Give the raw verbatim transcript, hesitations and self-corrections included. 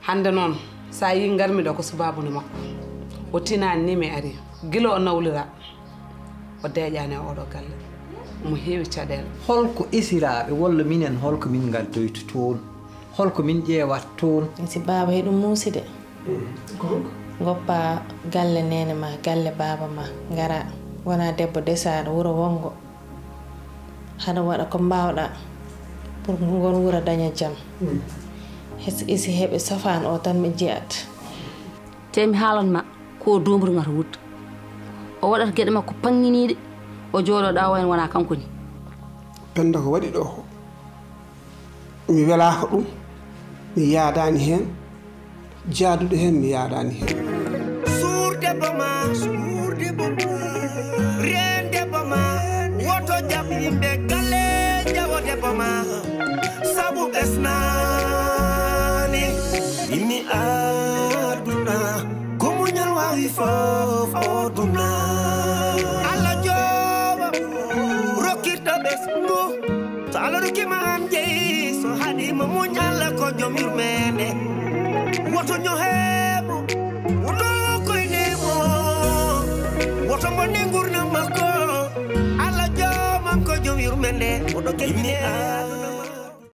Hannde noon, so a yii ngarmi ɗo ko sabaabu nde makko. O tinaani ni mi ari. Gila o nawlira, o deeƴaani e oɗo galle. Omo heewi caɗeele. Holko esiraaɓe walla minen, holko min ngaddoyta toon? Holko min ƴeewata toon? Si baaba, hiɗum muusi de. Goppa galle neene ma, galle baaba ma, ngara, wona debbo desaaɗo, wuro wonngo. Haɗa waɗa ko mbaawɗa pour ngon wuro daña jam. Hes-, isi heɓe safaan o tan mi jiyat. Te mi haalan ma ko duumri ngata wut. O waɗata geɗe makko paŋŋiniiɗe, o jooɗo ɗa o en wona kanko ni. Penda ko waɗi ɗo ko, mi welaaka ɗum, mi yaadaani heen, jaaduɗo heen, mi yaadaani heen. Suur debbo ma, suur debbo ma, reen debbo ma, woto jaɓ yimɓe galle, jawo debbo ma, sabu ɓesnaani. Imi aduna, ko muñal waawi fof o duna. Allah jooɓo, rokkirɗo ɓesngu. So Allah rokkiima aan jeyi, so haɗiima muñ, Allah ko joom yurmeende. Woto ñoheemo, woto koynemo, woto bonne nguurndam makko. Allah joom am ko joom yurmeende, woto kebine.